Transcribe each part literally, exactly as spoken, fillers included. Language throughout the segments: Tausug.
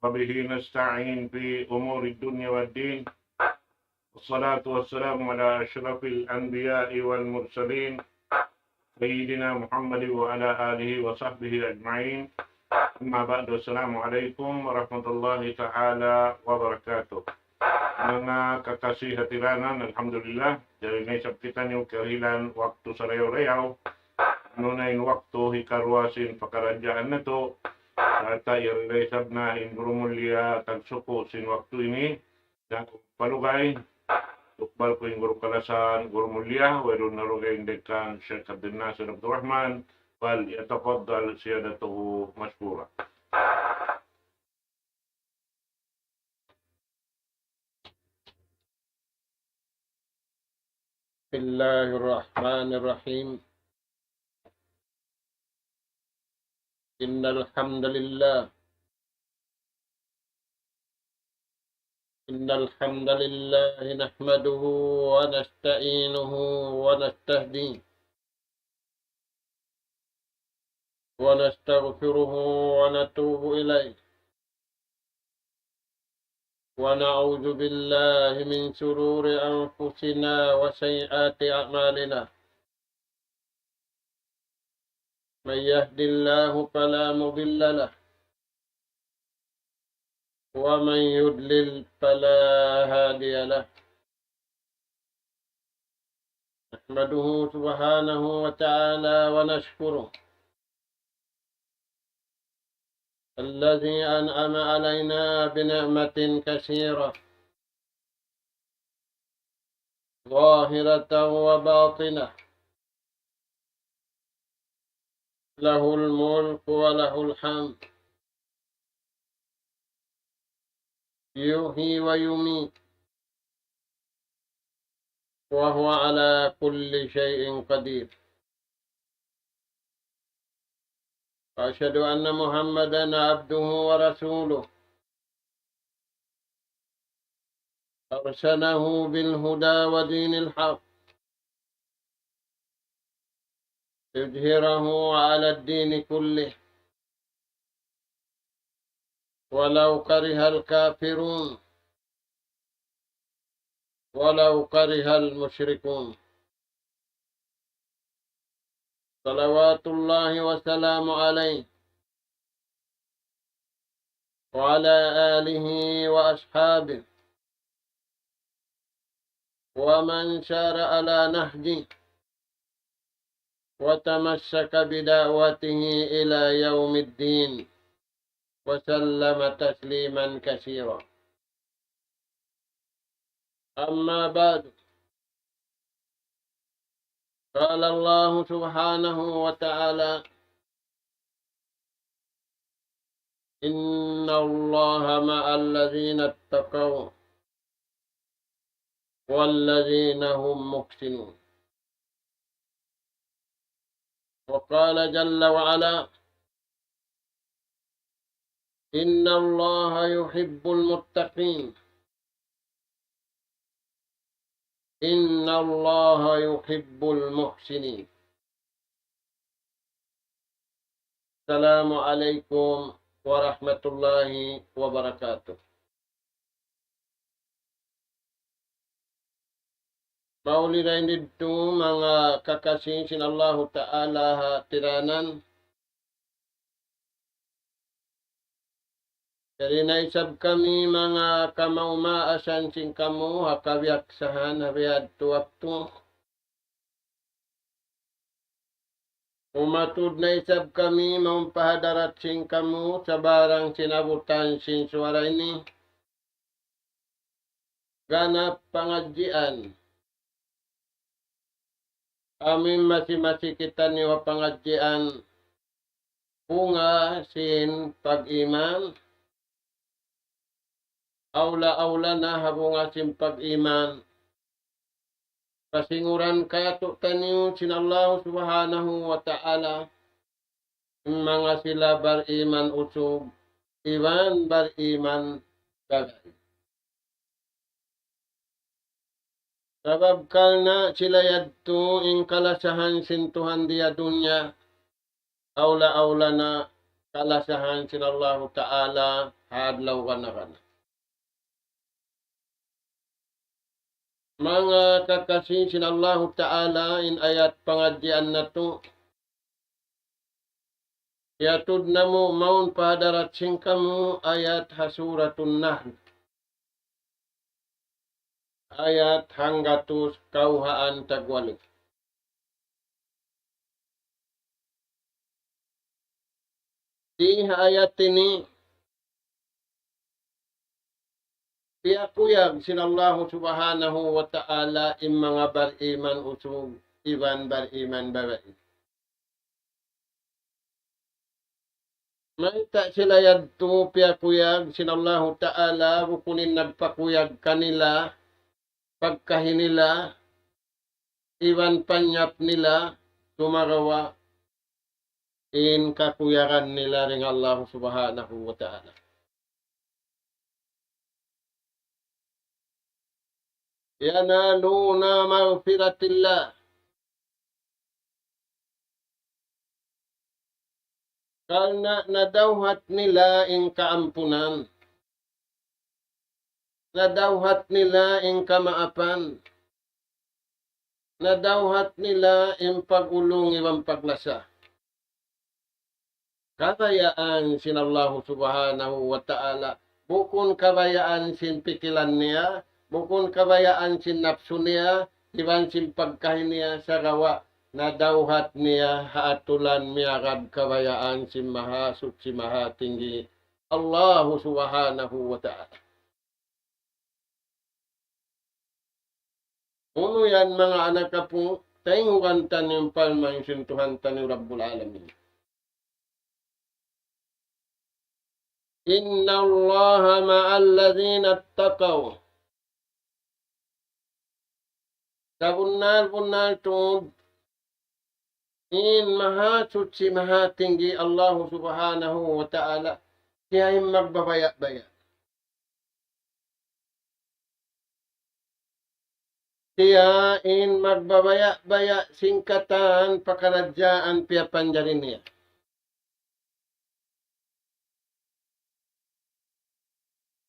وبه نستعين في أمور الدنيا والدين. والصلاة والسلام على أشرف الأنبياء والمرسلين، سيدنا محمد وعلى آله وصحبه أجمعين. أما بعد، السلام عليكم ورحمة الله تعالى وبركاته. Manga kakasi hatiranan, alhamdulillah, jari na isab kitaniyu karihilan waktu sarayaw-rayaw. Unu na in waktu hikaruwa sin pakaradjaan natu', sarta' yari na isab na in guru mulliya tagsuku' sin waktu ini, dan palugay, tukbal ku in guru kalasahan, guru mulliya, wayruun na dugaing dayng kan Sheikh Abdul Nasir Abdul Rahman, فليتفضل سيادته مشكورا. بسم الله الرحمن الرحيم. إن الحمد لله، إن الحمد لله نحمده ونستعينه ونستهديه ونستغفره ونتوب إليه، ونعوذ بالله من شرور أنفسنا وسيئات أعمالنا. من يهد الله فلا مضل له، ومن يضلل فلا هادي له. نحمده سبحانه وتعالى ونشكره، الذي أنعم علينا بنعمة كثيرة، ظاهرة وباطنة، له الملك وله الحمد، يحيي ويميت، وهو على كل شيء قدير. وأشهد أن محمدا عبده ورسوله، أرسله بالهدى ودين الحق ليظهره على الدين كله، ولو كره الكافرون، ولو كره المشركون. صلوات الله وسلامه عليه وعلى آله وأصحابه ومن سار على نهجه وتمسك بدعوته إلى يوم الدين، وسلم تسليما كثيرا. أما بعد، قال الله سبحانه وتعالى: إن الله مع الذين اتقوا والذين هم محسنون. وقال جل وعلا: إن الله يحب المتقين، إن الله يحب المحسنين. السلام عليكم ورحمة الله وبركاته. Mauli dayn didtu manga kakasi sin Allahu Ta'ala hatiranan. Jari na isab kami manga kamaas-maasan sin kamu ha kabiyaksahan ha bihadtu waktu. Umatud na isab kami mawn pa hadarat sin kamu sabarang sinabutan sin suwara ini. Ganap pangadjian. Amu in masi-masi kitaniyu ha pangadjian bunga sin pag-iman. Awla-awla na ha bunga sin pag-iman. Pasinguran kātu'niyu sin Allahu Subhanahu wa Ta'ala, in manga sila bariman usug, iban bariman gagay. Sabab karna' sila yadtu in kalasahan sin Tuhan di ha dunya, awla-awla na kalasahan sin Allahu Ta'ala ha adlaw kana-kana. Manga kakasi sin Allahu Ta'ala, in ayat pangadjian natu', yatud namu' mawn pa hadarat sin kamu ayat ha Suratun Nahl. Ayat hanggatus kawhaan tagwalu. Di ha ayat ini, piyakuyag sin Allahu Subhanahu wa Ta'ala in manga bariman usug iban bariman babai. Mayta' sila yadtu piyakuyag sin Allahu Ta'ala, bukun in nagpakuyag kanila, pagkahi nila, iban panyap nila, sumagawa' in kakuyagan nila dayn ha Allahu Subhanahu wa Ta'ala. ينالون مغفرة الله. Karna' nadawhat nila in kaampunan. Nadawhat nila in kamaapan. Nadawhat nila in pag-ulung iban paglasa. Kabayaan sin Allahu Subhanahu wa Ta'ala. Bukun kabayaan sin pikilan niya, bukun kabayaan sin napsu niya, iban sin pagkahi niya, sagawa' nadawhat niya ha atulan miyagad kabayaan sin Mahasuchi Mahatinggi, Allahu Subhanahu wa Ta'ala. Unu yan, manga anak apu', tayngugan taniyu in parman sin Tuhan taniyu Rabbul Alamin. إن الله مع الذين اتقوا. Sabunnal-bunnal tuud, in Mahasuchi Mahatinggi Allahu Subhanahu wa Ta'ala, siya in magbabaya'-baya'. Siya in magbabaya'-baya' sin katan pakaradjaan piyapanjari niya.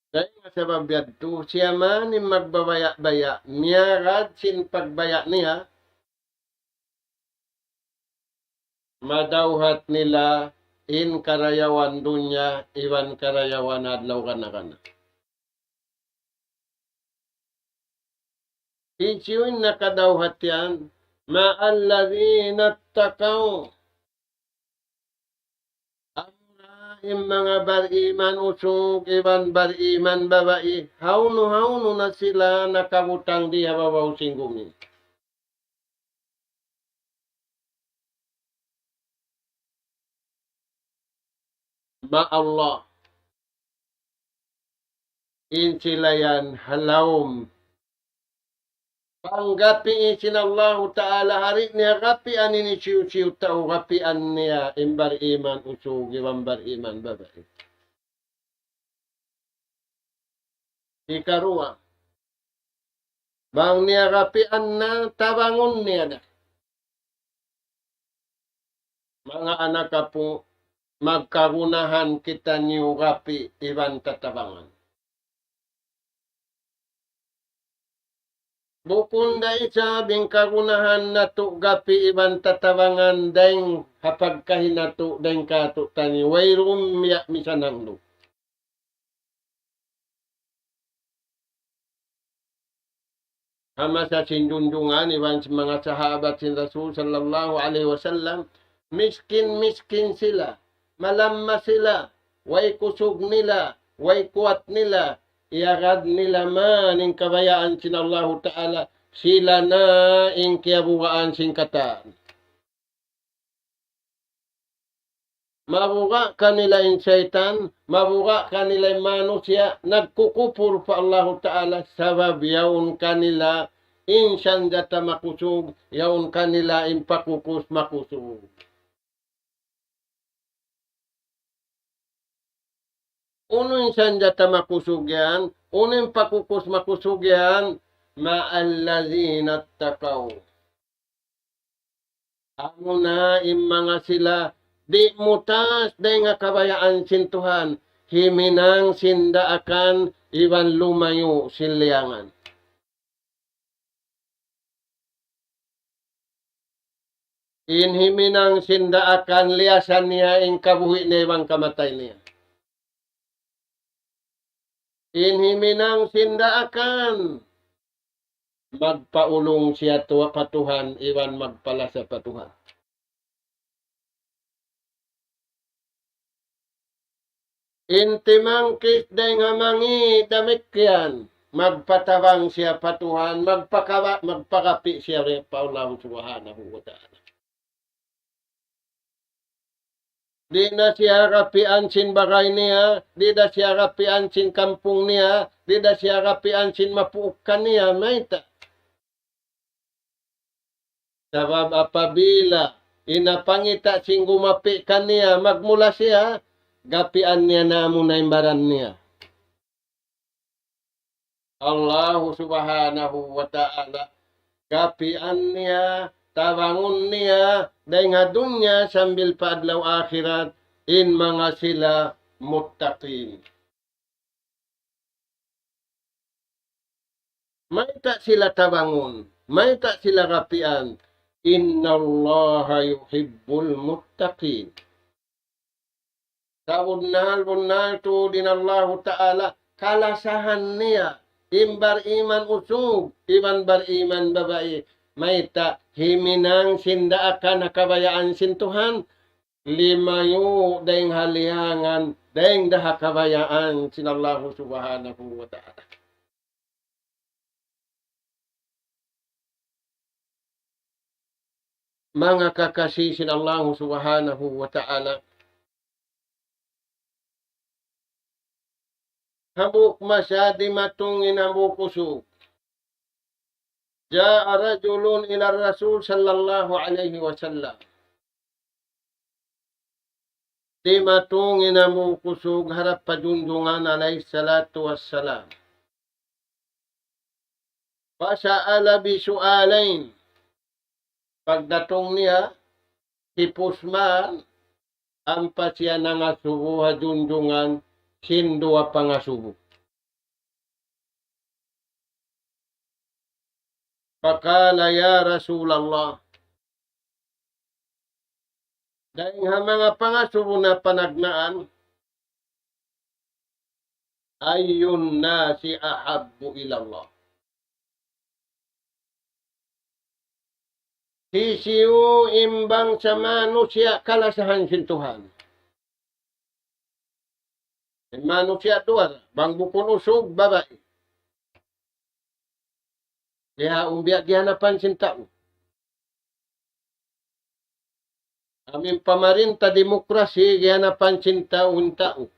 Dayn ha sabab yadtu, siya man in magbabaya'-baya', miyagad sin pagbaya' niya, madawhat nila in karayawan dunya iban karayawan adlaw kana-kana. Hisiyu in nakadawhat yan? مع الذين اتقوا. Amura in manga bariman usug iban bariman babai, hawnu-hawnu na sila nakabutang di ha babaw sin gumi. مع الله. In sila yan ha lawm. Panggapi' sin Allahu Ta'ala, di' niya gapian in hisiyu-siyu tau, gapian niya in bariman usug iban bariman babai. Hikaruwa, bang niya gapian na, tabangun niya na. Manga anak apu', magkagunahan kitaniyu gapi' iban tatabangan. Bukun da isab in kagunahan natu' gapi' iban tatabangan dayn ha pagkahi natu' dayn kātu'niyu, wayruun biya' misan hanglu. Ha masa sin junjungan iban sin manga sahabat sin Rasul sallallahu alayhi wasallam, miskin-miskin sila, malamma sila, way kusug nila, way kuwat nila, iyagad nila man in kabayaan sin Allahu Ta'ala, sila na in kiyabugaan sin katan. Mabuga' kanila in saytan, mabuga' kanila in manusiya', nagkukupur pa Allahu Ta'ala, sabab yaun kanila in sanjata makusug, yaun kanila in pakukus makusug. Unu in sanjata makusug yan, unu in pakukus makusug yan, مع الذين اتقوا. Amuna in manga sila di' mutas dayn ha kabayaan sin Tuhan, himinang sin daakan iban lumayu' sin liyangan. In himinang sin daakan, liyasan niya in kabuhi' niya iban kamatay niya. In himinang sin daakan, magpaulung siya tuwa pa Tuhan, iban magpalasa pa Tuhan. In timangkis dayn ha mangi' damikkiyan, magpatabang siya pa Tuhan, magpakaba-, magpakapi' siya pa Allah Subhanahu wa Ta'ala. Di' na siya kapian sin bagay niya, di' na siya kapian sin kampung niya, di' na siya kapian sin mapuukan niya, mayta'? Sabab apabila in ha pangita' sin gumapi' kaniya, magmula siya, gapian niya na amuna in baran niya. Allahu Subhanahu wa Ta'ala, gapian niya, tabangun niya, dayn ha dunya sambil pa adlaw akhirat, in manga sila muttaqin. Mayta' sila tabangun, mayta' sila gapian, إِنَّ اللَّهَ يُحِبُّ الْمُتَّقِينَ. Sabunnal-bunnal tuud in Allahu Ta'ala, kalasahan niya, in bariman usug, iban bariman babai, mayta' himinang sin daakan ha kabayaan sin Tuhan, limayu' dayn ha liyangan, dayn da ha kabayaan sin Allahu Subhanahu wa Ta'ala. Manga kakasi sin Allahu Subhanahu wa Ta'ala. Hambuuk masa dimatung in hambuuk usug. جَاءَ رَجُلٌ إِلَى الرَّسُولِ صَلَّى اللَّهُ عَلَيْهِ وَسَلَّمَ. Dimatung in hambuuk usug harap pa Junjungan alayhi salatu wassalam. فَسَأَلَ بِسُؤَالَيْنِ. Pagdatung niya, hipus man, ampa siya nangasubu ha Junjungan sin duwa pangasubu. فَقَالَ يَا رَسُولَ اللَّهِ. Dayn ha manga pangasubu na panagnaan, أَيُّ النَّاسِ أَحَبُّ إِلَى اللَّهِ. Hisiyu in bangsa manusiya' kalasahan sin Tuhan? In manusiya' duwa, bang bukun usug, babai. Diyaun biya' giyanapan sin tau. Amu in pamarinta demokrasi, giyanapan sin tau in tau.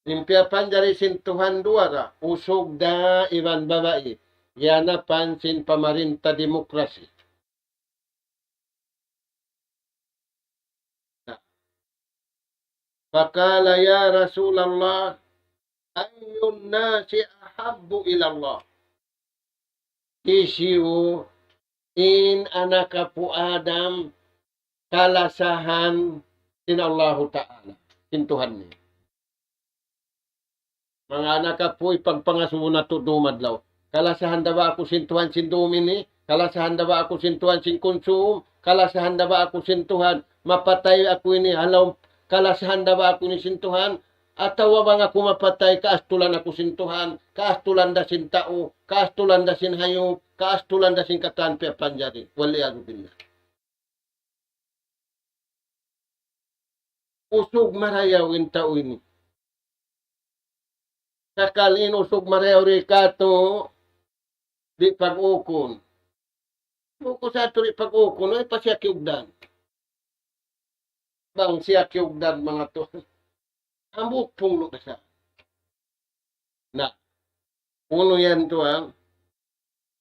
In piyapanjari sin Tuhan duwa ra, usug da iban babai, giyanapan sin pamarinta demokrasi. فَقَالَ يَا رَسُولَ اللَّهِ أَيُّ النَّاسِ أَحَبُّ إِلَى اللَّهِ. Hisiyu in anak apu' Adam kalasahan sin Allahu Ta'ala, sin Tuhan niya. Manga anak apu', pagpangasubu natu' dum adlaw. Kalasahan da ba aku sin Tuhan sin dum ini? Kalasahan da ba aku sin Tuhan sin kunsum? Kalasahan da ba aku sin Tuhan mapatay aku ini? Halaum, kalasahan da ba aku ini sin Tuhan? Atawa bang aku mapatay, kaastulan aku sin Tuhan, kaastulan da sin tau, kaastulan da sin hayup, kaastulan da sin katan piyapanjari. وَالْعِيَاذُ بِاللَّهِ. Usug marayaw in tau ini. Sakali in usug marayaw ri katu', di' pag-ukun. Bukun sa tu di' pag-ukun, way pa siya kiyugdan. Bang siya kiyugdan manga tu. Hambuuk punglu' da sa. Na, unu yan tuwan?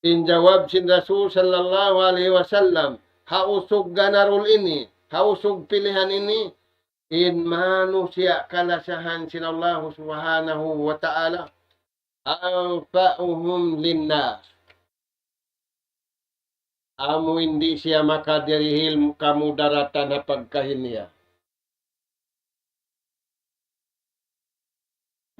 In jawab sin Rasul sallallahu alayhi wasallam, ha usug ganarul ini, ha usug pilihan ini, in manusiya' kalasahan sin Allahu Subhanahu wa Ta'ala, أَنْفَعُهُمْ لِلنَّاسِ. Amu in di' siya makadirihil kamudaratan ha pagkahi niya.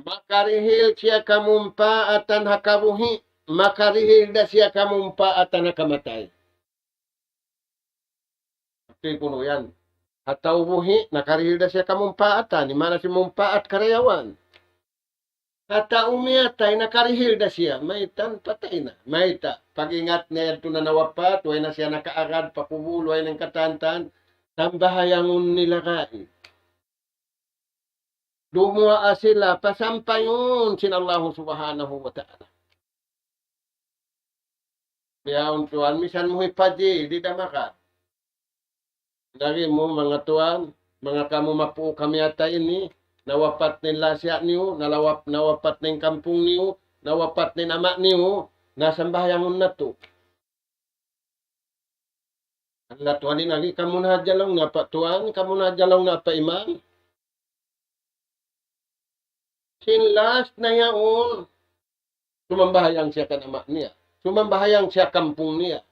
Makarihil siya kamumpaatan ha kabuhi', makarihil da siya kamumpaatan ha kamatay. Ati kunu' yan. Ha tau buhi', nakarihil da siya kamumpaatan. Di' mana siya mumpaat karayawan. Ha tau miyatay, nakarihil da siya. Maytan, patay na. Mayta', pag-ingat niya yadtu na nawapat, way na siya nakaagad pa kubul, way na in katantan, sambahayangun nila kain. Dumuwaa sila, pasampayun sin Allahu Subhanahu wa Ta'ala. Bihaun tuwan, misan mu hipaji, di' da maka. Lagi' mu, manga tuwan, manga kamu mapuuk ha miyatay ini, nawapat na in lasa niyu, nalawap-, nawapat na in kampung niyu, nawapat na in ama' niyu, na sambahayangun natu'. Alla tuwan in agi, kamu na hadja laung niya pa tuwan, kamu na hadja laung niya pa imam. Sin last na yaun, sumambahayang siya kan ama' niya. Sumambahayang siya kampung niya.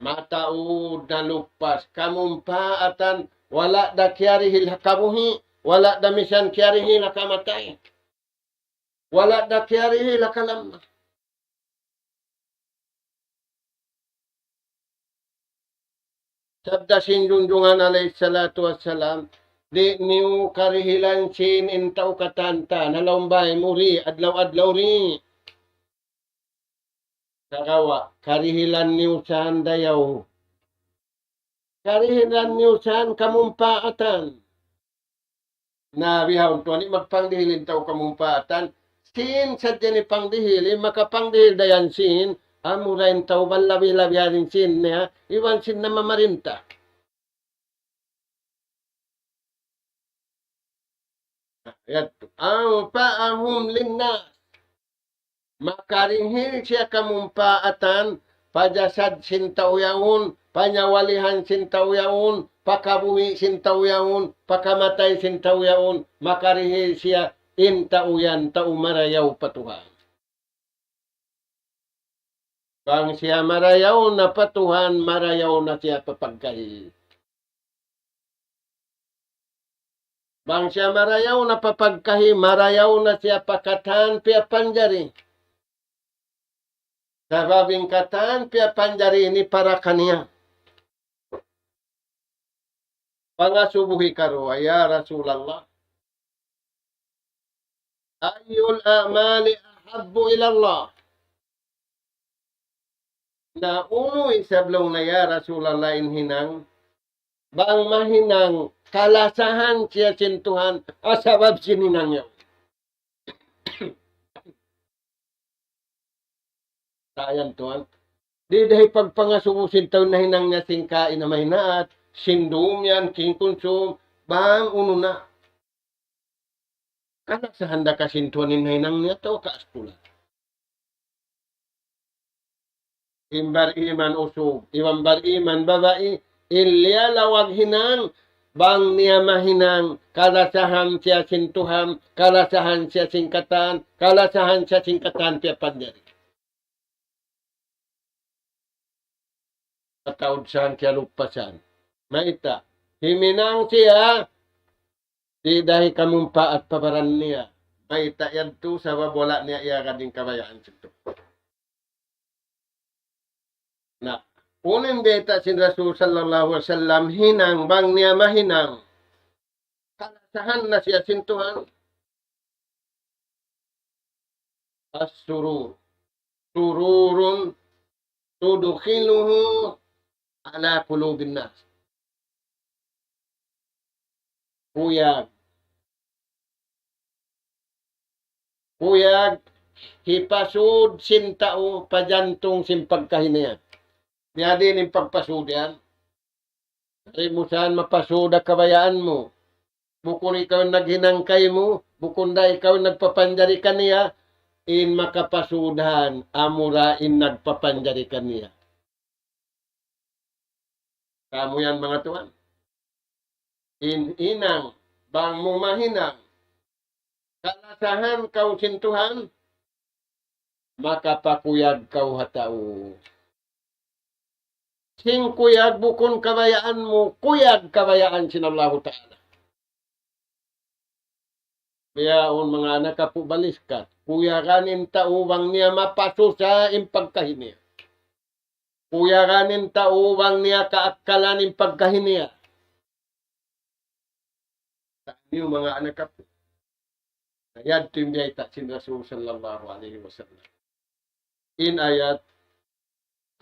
Mataud na lupas, kamumpaatan, wala' da kiyarihil ha kabuhi', wala' da misan kiyarihil ha kamatay. Wala' da kiyarihil ha kalamma. Sabda sin Junjungan alayhi salatu wassalam, di' niyu karihilan sin in tau katan-katan, ha lawm bāy mu di', adlaw-adlaw di'. Sagawa', karihilan niyu san dayaw. Karihilan niyu san kamumpaatan. Na bihaun tuwan, di' magpangdihil in tau kamumpaatan. Sin sadja in pangdihil, in makapangdihil dayn sin, amura in tau balabi-labihan sin niya, iban sin namamarinta. Yadtu. أنفعهم للناس. Makarihil siya kamumpaatan, pa jasad sin tau yaun, pa nyawalihan sin tau yaun, pa kabuhi' sin tau yaun, pa kamatay sin tau yaun, makarihil siya in tau yan, tau marayaw pa Tuhan. Bang siya marayaw na pa Tuhan, marayaw na siya pa pagkahi. Bang siya marayaw na pa pagkahi, marayaw na siya pa katan piyapanjari. Sabab in katan piyapanjari ini para kaniya. Pangasubuhi karuwa, ya Rasulullah. أي الأعمال أحب إلى الله؟ Na unu isab laung niya, ya Rasulullah, in hinang, bang mahinang kalasahan siya sin Tuhan, ha sabab sin hinang niya. Sa' yan tuwan. Di' da hipagpangasubu sin tau nahinang niya sin kain na mahinaat, sin dum yan, sin kunsum, bang unu na. Kalasahan da ka sin Tuhan in hinang niya atawa kaastulan. In bar-iman usug, iban bar-iman babai, in liyalawag hinang, bang niya mahinang, kalasahan siya sin Tuhan, kalasahan siya sin katan, kalasahan siya sin katan piyapanjari. Mataud san kiyalupasan. Mayta', himinang siya, di' da hikamumpaat pa baran niya. Mayta' yadtu sabab wala' niya iyagad in kabayaan sin Tuhan. Na, unu in bayta' sin Rasul sallallahu alayhi wasallam, hinang bang niya mahinang, kalasahan na siya sin Tuhan. السرور سرور تدخله على قلوب الناس. Kuyag. Kuyag, hipasud sin tau pa jantung sin pagkahi niya. Biya' diin in pagpasud yan? Di' mu san mapasud ha kabayaan mu. Bukun ikaw in naghinang kaymu, bukun da ikaw in nagpapanjari kaniya, in makapasud han, amura in nagpapanjari kaniya. Kamu yan, manga tuwan. In hinang, bang mu mahinang, kalasahan kaw sin Tuhan, makapakuyag kaw ha tau. Sin kuyag bukun kabayaan mu, kuyag kabayaan sin Allahu Ta'ala. Bihaun manga anak apu' baliskat. Kuyagan in tau bang niya mapasusa in pagkahi niya. Kuyagan in tau bang niya kaakkalan in pagkahi niya. Taniyu manga anak apu'. Ayat tu in biyayta' sin Rasul sallallahu alayhi wasallam. In ayat,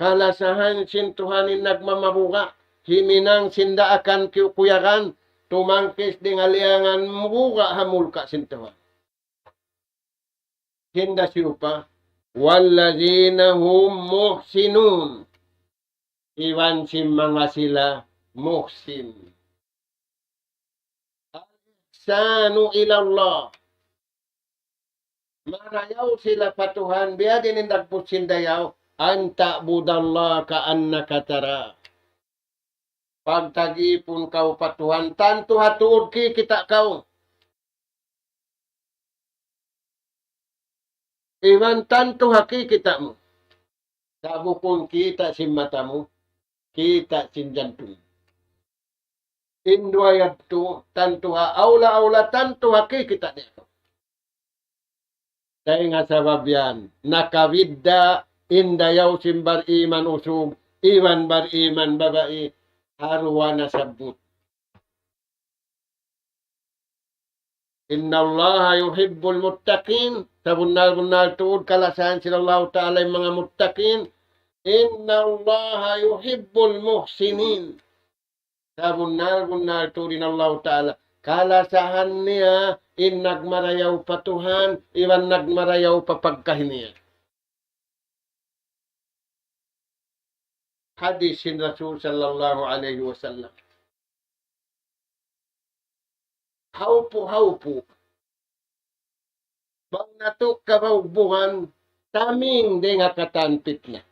kalasahan sin Tuhan in nagmamabuga', himinang sin daakan kiyu-, kuyagan, tumangkis dayn ha liyangan mabuga' ha mulka' sin Tuhan. Hinda siyu pa, والذين هم محسنون. Iban sin manga sila muhsin. الإحسان إلى الله. Marayaw sila pa Tuhan, biyadiin in dagbus sin dayaw, أن تعبد الله كأنك تراه. Pagtagipun kaw pa Tuhan, tantu ha tuud kikita' kaw. Iban tantu ha kikita' mu. Sa' bukun kita' sin mata mu, kita' sin jantung. In duwa yadtu, tantu ha, awla-awla tantu ha kikita' niya. Dayn ha sabab yan, nakabidda' in dayaw sin bar-iman usug, iban bar-iman babai, ha duwa nasabbut. إن الله يحب المتقين. Sabunnal-bunnal tuud kalasahan sin Allahu Ta'ala in manga muttaqin. إن الله يحب المحسنين. Sabunnal-bunnal tuud in Allahu Ta'ala kalasahan niya in nagmarayaw pa Tuhan, iban nagmarayaw pa pagkahi niya. Hadis sin Rasul sallallahu alayhi wasallam. Hawpu'-hawpu'. Bang natu' kabaugbugan, taming dayn ha katan pitna.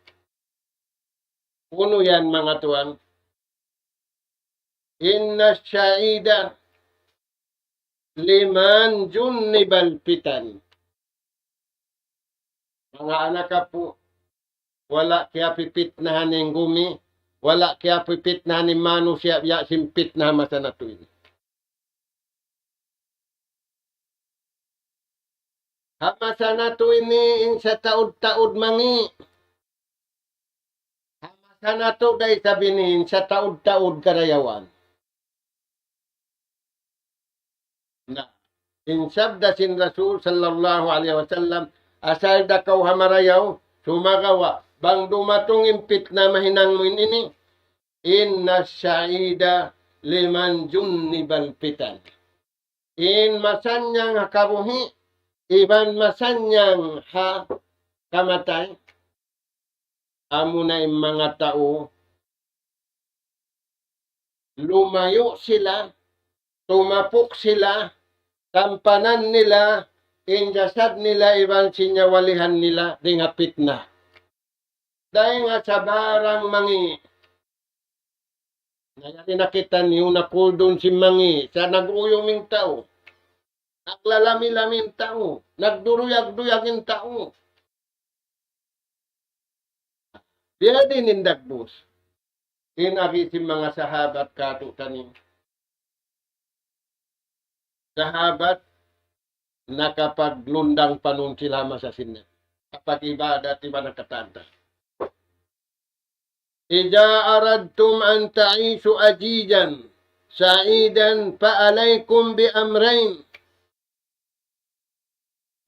Unu yan, manga tuwan? إن السعيد لمن جنب الفتن. Manga anak apu', wala' kiyapipitnahan in gumi, wala' kiyapipitnahan in manusiya' biya' sin pitna ha masa natu' ini. Ha masa natu' ini in sataud-taud mangi'. Ha masa natu' da isab ini in sataud-taud karayawan. Na, in sabda sin Rasul sallallahu alayhi wasallam, asal da kaw ha marayaw, sumagawa', bang dumatung in pitna mahinang mu in ini, إن السعيد لمن جنب الفتن. In masannyang ha kabuhi', iban masannyang ha kamatay, amuna in manga tau, lumayu' sila, tumapuk sila, tampanan nila, in jasad nila, iban sin nyawalihan nila, dayn ha pitna. Dayn ha sabarang mangi'. Na yari na kitaniyu na kuldun sin mangi', sa' nag-uyum in tau. Naglalami-lami in tau. Nagduruyag-duyag in tau. Biyadiin in dagbus. In agi sin manga sahabat katu' taniyu. Sahabat, nakapaglundang panun sila masa sin Nabi. Kapag-ibadat iban nakatanda. إذا أردتم أن تعيشوا عزيزا سعيدا فعليكم بأمرين.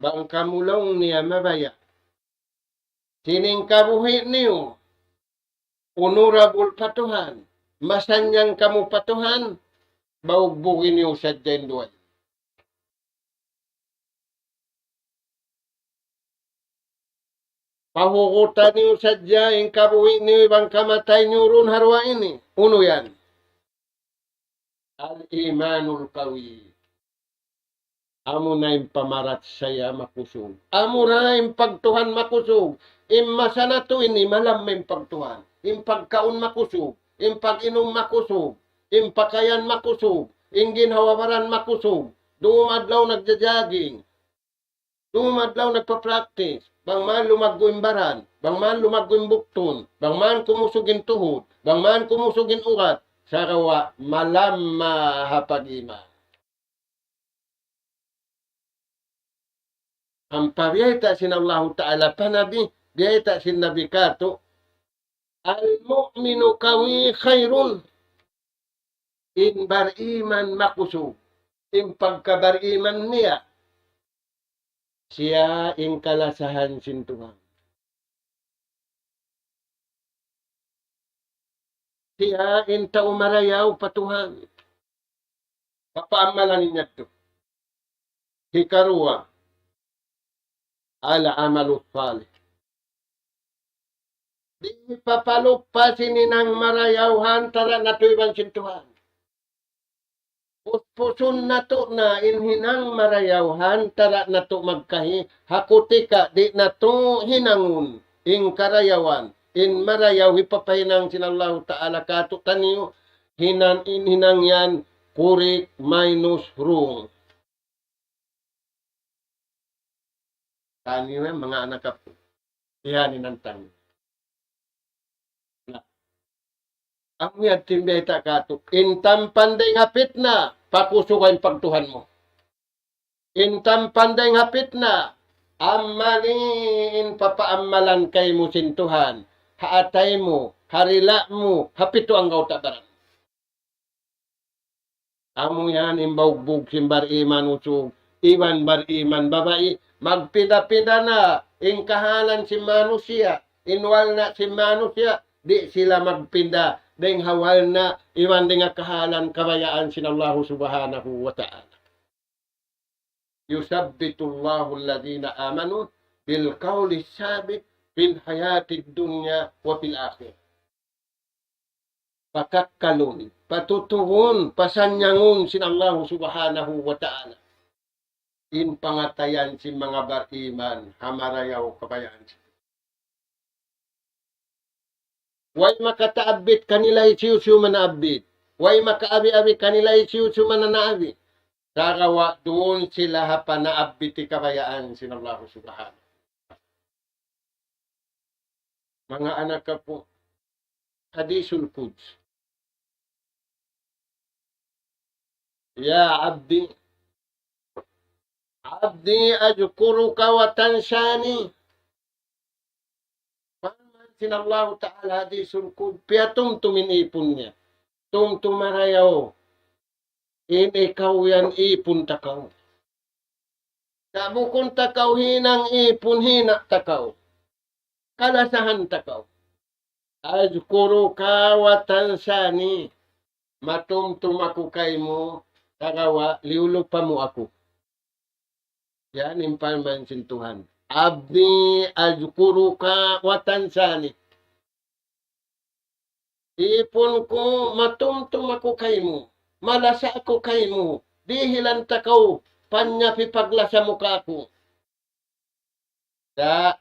Bang kamu laung niya mabaya'. Sining kabuhi' niyu, honorable pa Tuhan, masannyang kamu pa Tuhan, baugbugi niyu sadja in duwa. Pahugutan niyu sadja in kabuhi' niyu iban kamatay niyu duun ha duwa ini. Unu yan? الإيمان القوي. Amuna in pamarachaya makusug. Amura in pagtuhan makusug. In masa natu' ini malamma in pagtuhan. In pagkaun makusug. In pag-inum makusug. In pakayan makusug. In ginhawa-baran makusug. Dum adlaw nagja-jogging. Dum adlaw nagpa-practice. Bang man lumaggu' in baran. Bang man lumaggu' in buktun. Bang man kumusug in tuhud. Bang man kumusug in ugat, sagawa' malamma ha pag-iman. Ampa biyayta' sin Allahu Ta'ala pa Nabi, biyayta' sin Nabi katu', المؤمن القوي خير. In bariman makusug, in pagkabariman niya, siya in kalasahan sin Tuhan. Siya in tau marayaw pa Tuhan. Papaamalan niya yadtu. Hikaruwa, العمل الصالح. Di' papaluppa sin hinang marayaw ha antara natu' iban sin Tuhan. Puspusun natu' na in hinang marayaw ha antara natu' magkahi, ha kutika di' natu' hinangun in karayawan, in marayaw hipapahinang sin Allahu Ta'ala katu'taniyu, hinan-, in hinang yan correct minus wrong. Taniyu yan, manga anak apu'. Yan in hantang. Na. Amu yan in biyayta' katu'. In tampan dayng ha pitna, pakusuga in pagtuhan mu. In tampan dayng ha pitna, amali in papaamalan kaymu sin Tuhan. Ha atay mu, ha dila' mu, ha pitu anggawta' baran. Amu yan in baugbug sin bariman usug, iban bariman babai, magpinda-pinda na in kahalan sin manusiya', in walna' sin manusiya', di' sila magpinda, dayng ha walna', iban dayng ha kahalan kabayaan sin Allahu Subhanahu wa Ta'ala. يثبت الله الذين آمنوا بالقول الثابت في الحياة الدنيا وفي الآخرة. Pakakkalun, patutuhun, pasanyangun sin Allahu Subhanahu wa Ta'ala in pangatayan sin manga bariman ha marayaw kabayaan sin. Way makataabbit kanila hisiyu-siyu man naabbit. Way makaabi-abi kanila hisiyu-siyu man naabi. Sagawa' duun sila ha panaabbit kabayaan sin Allahu Subhanahu. Manga anak apu', Hadisul Quds. يا عبدي، عبدي أذكرك وتنساني. Parman sin Allahu Ta'ala Hadisul Qudsi, piyatumtum in ipun niya. Tumtuma marayaw. In ikaw yan ipun ta kaw. Sa' bukun ta kaw hinang ipun, hina' ta kaw. Kalasahan ta kaw. أذكرك وتنساني. Matumtum aku kaymu, sagawa' liyulupa mu aku. Yan in parman sin Tuhan. عبدي أذكرك وتنساني. Ipun ku, matumtum aku kaymu, malasa aku kaymu, dihilan ta kaw, panyapi paglasa mu kāku'. Sa'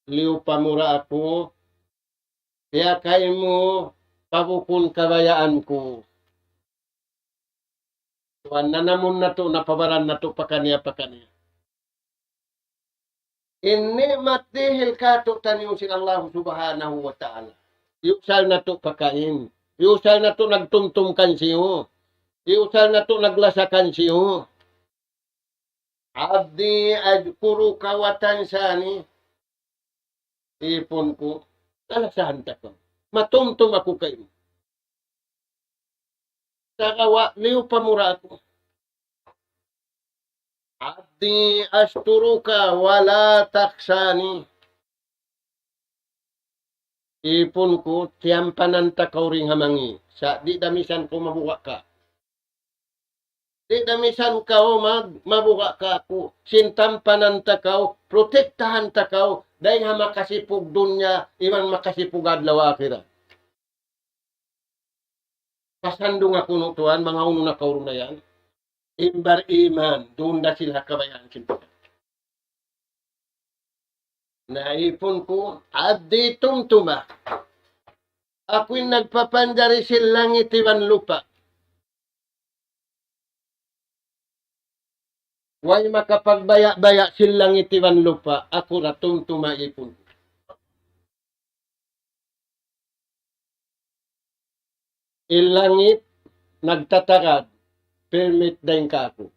liyupa mu ra aku, piyakay mu pa bukun kabayaan ku. Tuwan, nanamun natu', napabaran natu' pakaniya-pakaniya. In ni'mat dihil kātu'niyu sin Allahu Subhanahu wa Ta'ala. Iyusal natu' pakain. Iyusal natu' nagtumtum kansiyu. Iyusal natu' naglasa kansiyu. عبدي أذكرك وتنساني. Ipun ku, kalasahan ta kaw. Matumtum aku kaymu. Sagawa' liyupa mu ra aku. عبدي أسترك ولا تخشاني. Ipun ku, tiyampanan ta kaw dayn ha mangi'. Sa' di' da misan kaw mabuga' ka. Di' da misan kaw mag-, mabuga' kāku'. Sin tampanan ta kaw, protektahan ta kaw, dayn ha makasipug dunya, iban makasipug adlaw akhirat. Pasandunga kunu' tuwan, manga unu na kaw duun na yan. In bar-iman, duun da sila ha kabayaan sin Tuhan. Na ipun ku, عبدي tumtuma. Aku in nagpapanjari sin langit iban lupa'. Way makapagbaya'-baya' sin langit iban lupa', aku ra tumtuma ipun. In langit nagtatagad, permit dayn kāku'.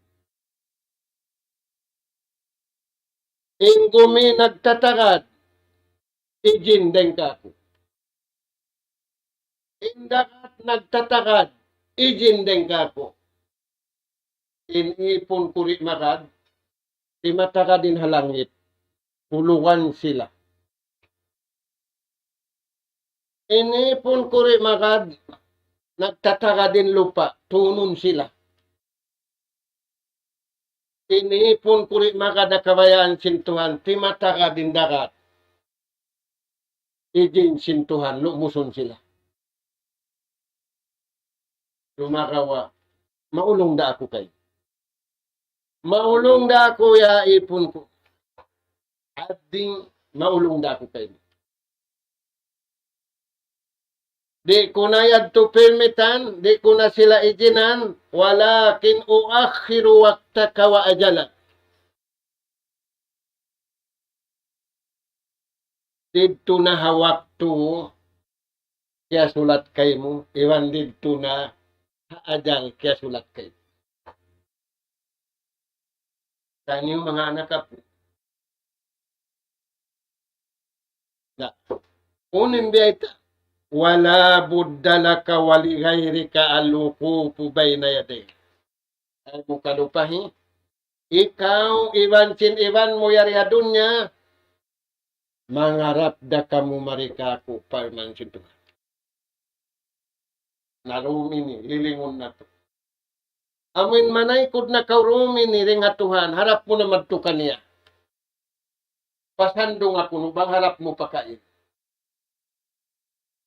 In gumi nagtatagad, ijin dayn kāku'. In dagat nagtatagad, ijin dayn kāku'. In ipun ku di' magad, timatagad in ha langit, kulugan sila. In ipun ku di' magad, nagtatagad in lupa', tunun sila. In ipun ku di' magad ha kabayaan sin Tuhan, timatagad in dagat, ijin sin Tuhan, lu'busun sila. Sumagawa', maulung da aku kaymu. Maulung da aku, ya ipun ku. Adding maulung da aku kaymu. Di' ku na yadtu pirmitan, di' ku na sila ijinan, ولكن أؤخر وقتك وأجلك. Didtu na ha waktu kiyasulat kaymu, iban didtu na ha ajal kiyasulat kaymu. Taniyu manga anak apu'. Na, unu in biyayta', ولا بد لك ولغيرك الوقوف بين يدي. Ayaw mu kalupahi, ikaw iban sin iban mu yari ha dunya, mangarap da kamu mari kāku', parman sin Tuhan. Na dum ini, lilingun natu'. Amuin manaykud na kaw dum ini dayn ha Tuhan, harap mu na madtu kaniya. Pasandung aku nu bang harap mu pakain.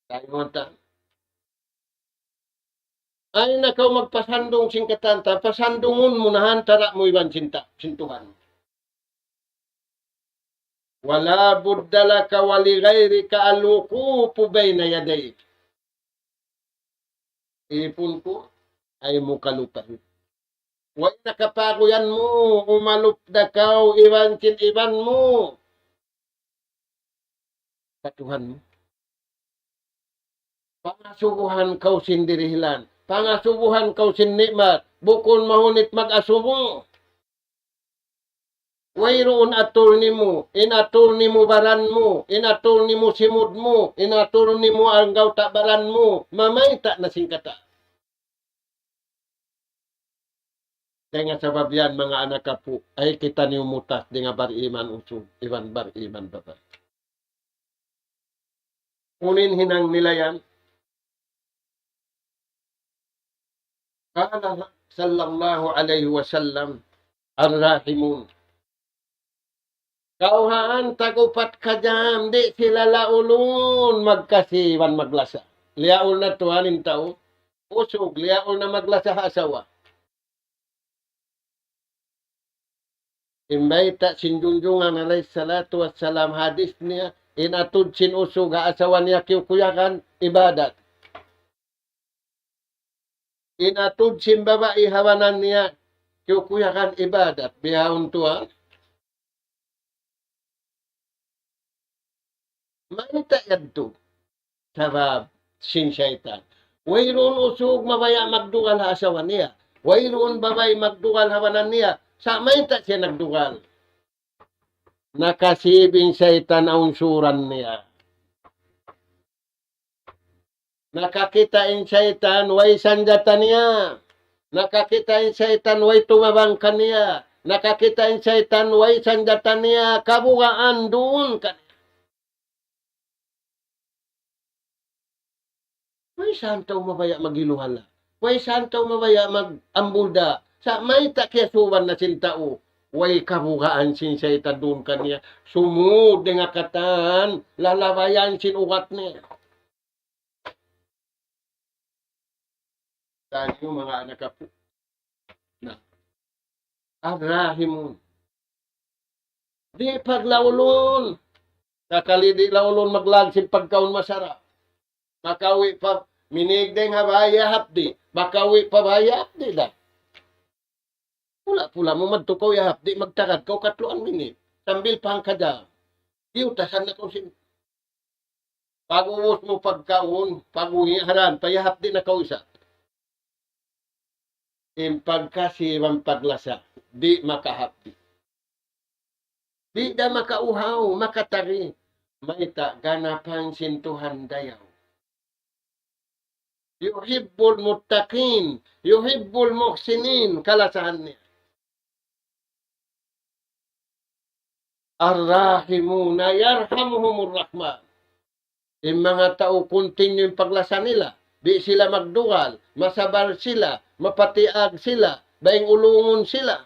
Tayo ta. Ayaw na kaw magpasandung sin katan ta, pasandungun mu na ha antara' mu iban sin ta, sin Tuhan. ولا بد لك ولغيرك الوقوف بين يديه. Ipun ku, ayaw mu kalupahi. Way na kapaguyan mu, umalup da kaw iban sin iban mu pa Tuhan mu. Pangasubuhan kaw sin dirihilan. Pangasubuhan kaw sin ni'mat. Bukun mahunit mag-asubu. Wayruun attorney mu, in attorney mu baran mu, in attorney mu simud mu, in attorney mu anggawta' baran mu, mamayta' na sin katan. Dayn ha sabab yan, manga anak apu', ayaw kitaniyu mutas dayn ha bariman usug iban bariman babai. Unu in hinang nila yan? قال صلى الله عليه وسلم: الراحمون. Kawhaan tag-upat ka jam, di' sila laulun magkasi iban maglasa. Liyaul na tuwan in tau usug, liyaul na maglasa ha asawa. In bayta' sin Junjungan alayhi salatu wassalam, hadis niya, in atud sin usug ha asawa niya kiyukuyagan, ibadat. In atud sin babai ha baran niya kiyukuyagan, ibadat. Bihaun tuwan. Mayta' yadtu? Sabab sin saytan. Wayruun usug mabaya' magdugal ha asawa niya. Wayruun babai magdugal ha baran niya. Sa' mayta' siya nagdugal? Nakasib in saytan awn suran niya. Nakakita' in saytan way sanjata niya. Nakakita' in saytan way tumabang kaniya. Nakakita' in saytan way sanjata niya. Kabugaan duun kaniya. Way sa in tau mabaya' maghiluhala. Way sa in tau mabaya' mag-ambulda. Sa' mayta' kiyasuban na sin tau. Way kabugaan sin saytan duun kaniya. Sumud dayn ha katan. Lalabayan sin ugat niya. Taniyu manga anak apu'. Na. Ar-rahimun. Di' paglaulun. Sakali di' laulun maglag sin pagkaun masarap. Makawi' pa, minīg dayn ha bāy hapdi'. Makawi' pa bāy hapdi' da. Pula-pula mu madtu kaw ha hapdi', magtagad kaw katluan minit. Sambil pa hangka jam. Diyutasan na kaw sin Pag-ubus mu pagkaun, pag-uwi' haran, payahap di' na kaw isab. In pagkasi iban paglasa, di' makahapdi'. Di' da makauhaw, makatari. Mayta'? Ganapan sin Tuhan dayaw. يحب المتقين، يحب المحسنين, kalasahan niya. الراحمون يرحمهم الرحمن. In manga tau continue in paglasa nila, di' sila magdugal, masabar sila, mapatiag sila, dayn ulungun sila.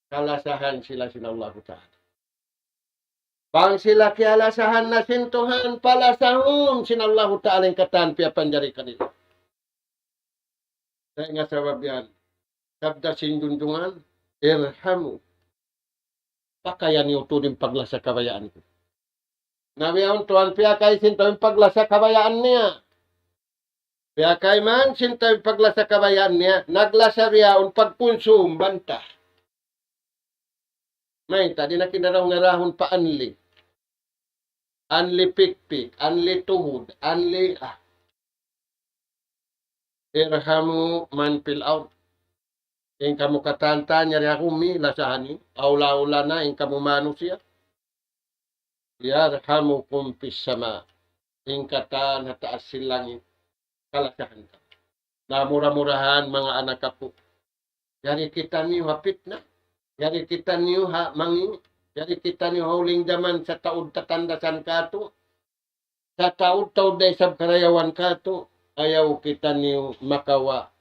Kalasahan sila sin Allahu Ta'ala. Bang sila kiyalasahan na sin Tuhan, palasahun sin Allahu Ta'ala in katan piyapanjari kanila. Dayn ha sabab yan, sabda sin Junjungan, ارحموا. Pakayan niyu tuud in paglasa kabayaan ku. Na biya' yaun tuwan piyakay sin tau in paglasa kabayaan niya. Piyakay man sin tau in paglasa kabayaan niya, naglasa biya' yaun pagkunsum banta. Mayta', di' na kinaraw-ngarahun pa anli. Anli pikpik, anli tuhud, anli, ah. ارحموا من في الأرض. In kamu katan-katan yari ha bumi, lasahan niyu. Awla-awla na in kamu manusiya'. يرحمكم من في السماء. In katan ha taas sin langit, kalasahan kamu. Na mura-murahan, manga anak apu', yari kitaniyu ha pitna, yari kitaniyu ha mangi', yari kitaniyu ha huling jaman sataud tatandasan katu', sataud-taud da isab karayawan katu', ayaw kitaniyu makawa'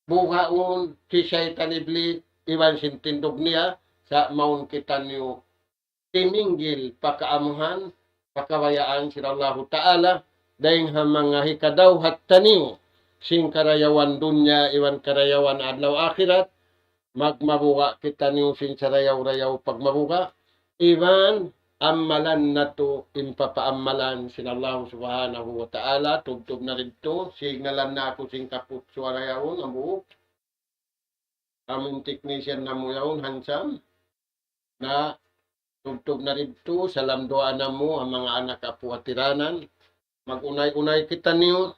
bugaun hi saytan iblis iban sin tindug niya, sa' mawn kitaniyu timinggil pa kaamuhan, pa kabayaan sin Allahu Ta'ala, dayn ha manga hikadawhat taniyu sin karayawan dunya iban karayawan adlaw akhirat, magmabuga' kitaniyu sin sarayaw-rayaw pagmabuga', iban ammalan natu' in papaammalan sin Allahu Subhanahu wa Ta'ala. Tubtub na didtu, signalan na aku sin kaput suwara yaun, hambuuk. Amu in technician namu' yaun, handsome. Na, tubtub na didtu, salam duwaa namu', ha manga anak apu' hatiranan. Mag-unay-unay kitaniyu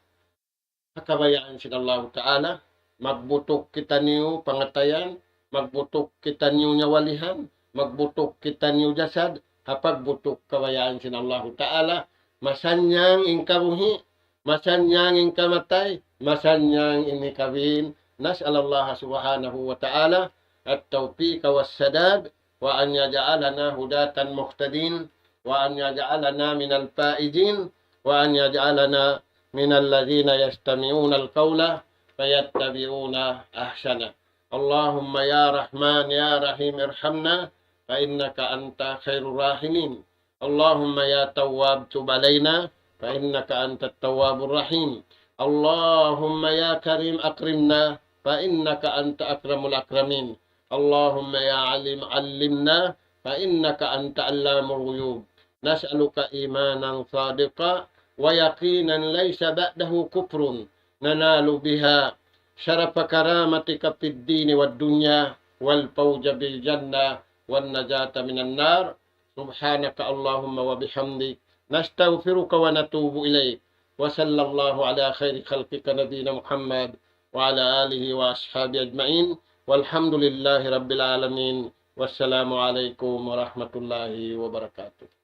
ha kabayaan sin Allahu Ta'ala. Magbutuk kitaniyu pangatayan, magbutuk kitaniyu nyawalihan, magbutuk kitaniyu jasad, ha pagbutuk kabayaan sin Allahu Ta'ala. Masannyang in kabuhi', masannyang in kamatay, masannyang in hikabin. نسأل الله سبحانه وتعالى التوفيق والسداد، وأن يجعلنا هداة مهتدين، وأن يجعلنا من الفائزين، وأن يجعلنا من الذين يستمعون القول فيتبعون أحسنه. اللهم يا رحمن يا رحيم ارحمنا، فإنك أنت خير الراحمين. اللهم يا تواب تب علينا، فإنك أنت التواب الرحيم. اللهم يا كريم أكرمنا، فإنك أنت أكرم الأكرمين. اللهم يا عليم علمنا، فإنك أنت علام الغيوب. نسألك إيمانا صادقا ويقينا ليس بعده كفر، ننال بها شرف كرامتك في الدين والدنيا، والفوز بالجنة والنجاة من النار. سبحانك اللهم وبحمدك، نستغفرك ونتوب إليك. وصلى الله على خير خلقك نبينا محمد وعلى آله وأصحابه أجمعين. والحمد لله رب العالمين. والسلام عليكم ورحمة الله وبركاته.